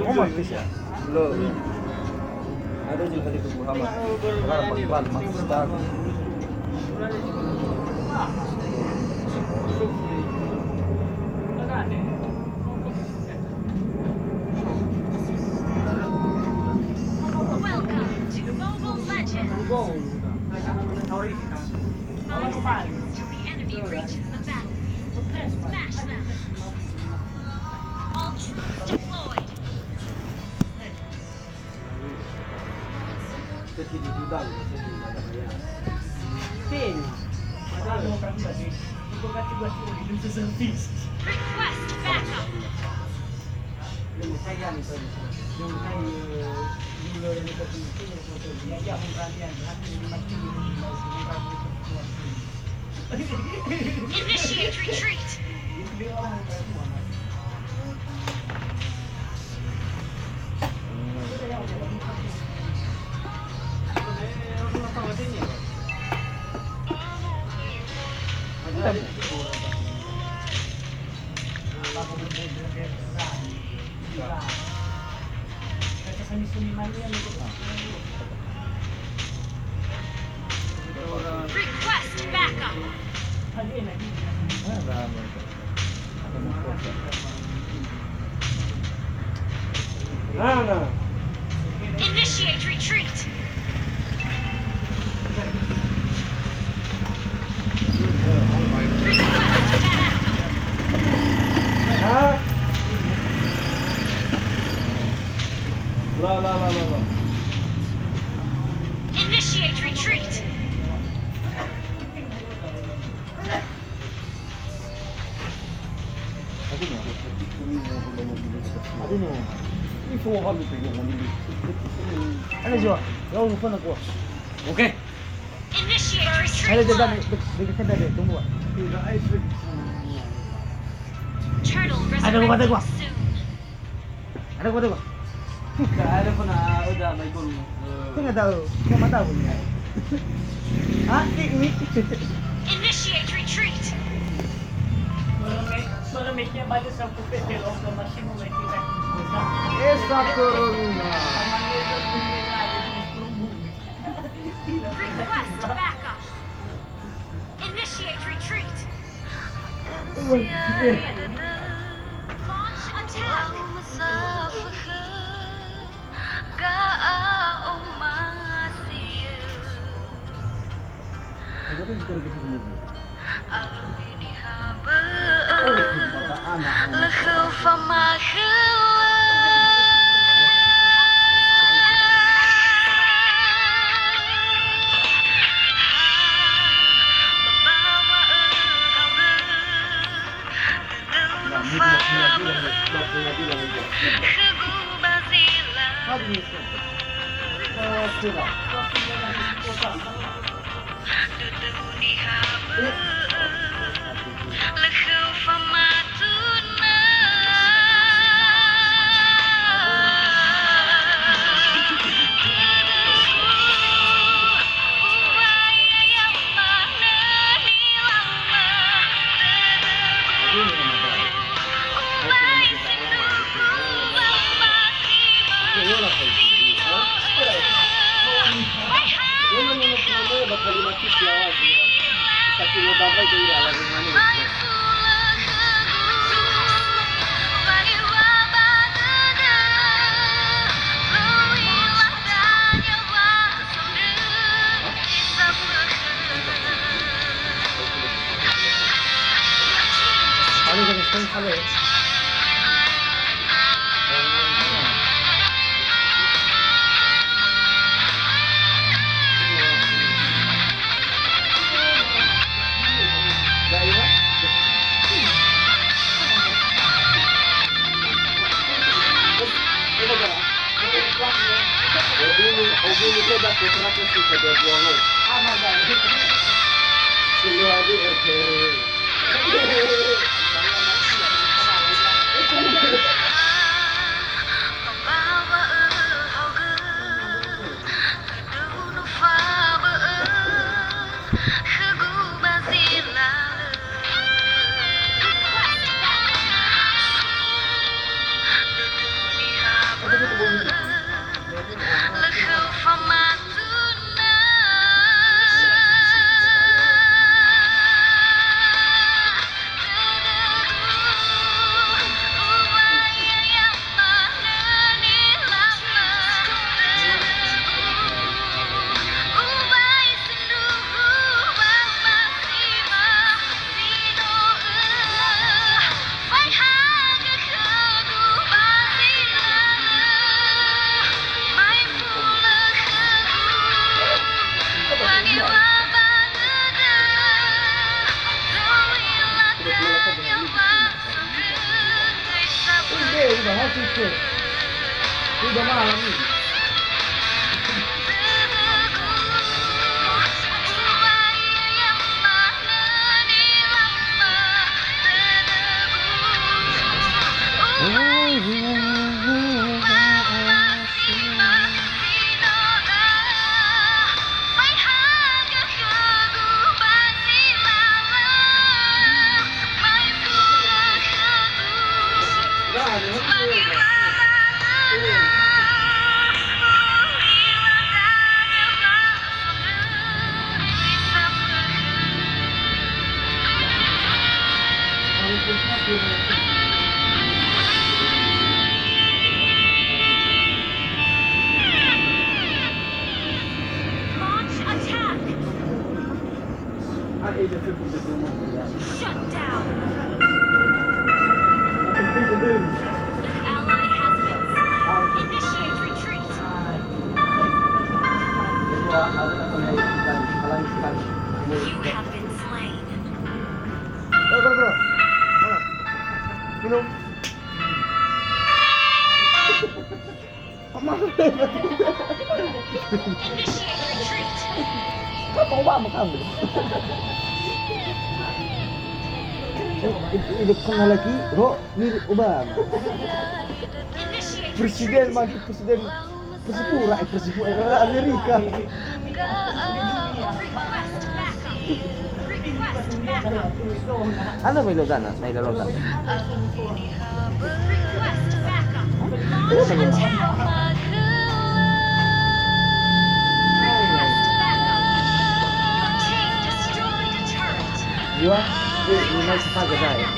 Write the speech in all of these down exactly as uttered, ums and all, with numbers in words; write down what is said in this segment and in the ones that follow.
Oma, Tisha. Lo. Ada juga di tubuh hama. Kalau pelan-pelan, maksud aku. Welcome to Mobile Legends. Five seconds till the enemy reaches the battlefield. Smash them. All troops deployed. Request backup. Initiate retreat. Request backup. Initiate retreat. La, la, la, la, la. Initiate retreat. Oke. Initiate retreat. Ada dia dah, dia, dia, dia, dia, tunggu, ah. Turtle. Ada gua, ada gua. Resurrecting soon. Ada gua, ada gua. Ada pernah udah main gol. Tengah tahu, tengah tahu ni. Ah, ini. Initiate retreat. Esa corona. Request backup. Initiate retreat. Launch attack. Lö khöu famakhöla. Ha, ba bawa'ö haogö, dödöu no fabö'ö khögu ba zi la'ö. Dödöu niha bö'ö, lö khöu famatuna. Dödöu, uŵa'ö ya manö nilauma. Dödöu, uŵa'ö sindruhu ba masi. Obulu, obulu, coba ke terakhir sih, kedua buah lo. Aman, Bang. Semua di R T R. Tiket. Udah malam ini. Launch attack! Shut down! An ally has been slain. Initiate retreat! You have been slain. Bro, bro, bro. Mana? Minum. Apa Obama kamu? Hidup kan lagi, Bro, mirip Obama. Presiden, mantu presiden Persipura, eh, Persipura, eh, Amerika. Ana mai lodana, mai lodana. Request backup. Launch attack. Request backup. Your team destroyed a turret. Your team has destroyed a turret.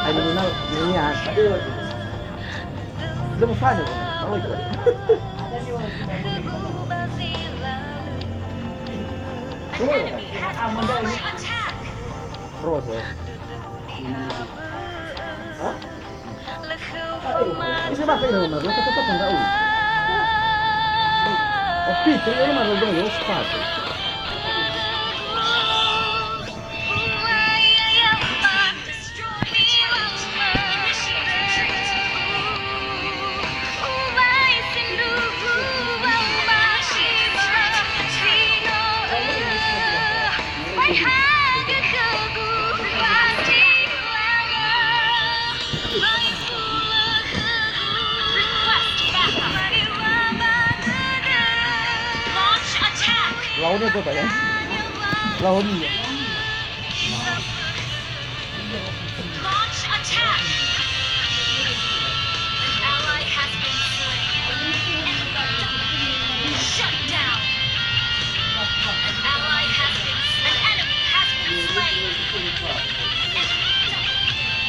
Ai, minimal, minimal. An enemy has been under attack. Rose. Hah? Bisa pakai nama, rose tetap enggak, uh. Tapi, terus nama, rose, rose, sepatu. Lawannya apa, Pak, ya? Lawannya. Launch attack! An ally has been slain. Shut down! An ally has been slain. An enemy has been slain.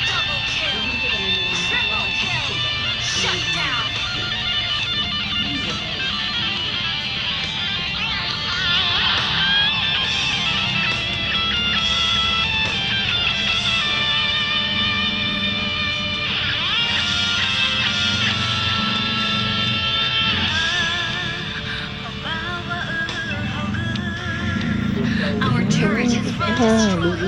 Double kill. Triple kill. Shut down. Our turret has been destroyed.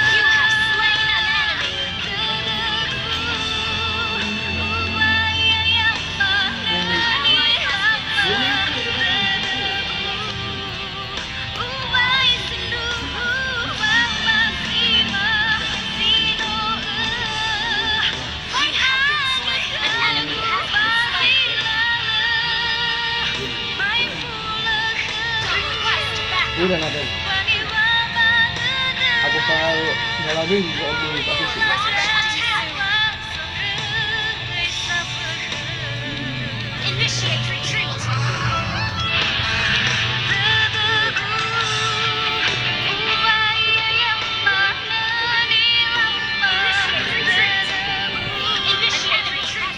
You have slain an enemy. An ally has been slain. You have been slain. An enemy has been slain. Request backup. Udah, ngapain? Aku selalu ngalamin, aku sih. Request attack. Initiate retreat. Initiate retreat. Initiate retreat.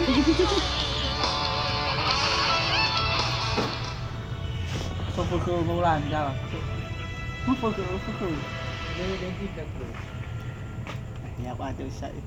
Fokus ke bola, misalnya. Fokus, fokus. Ini, ini kita, bro. Ya, apa tuh, saya.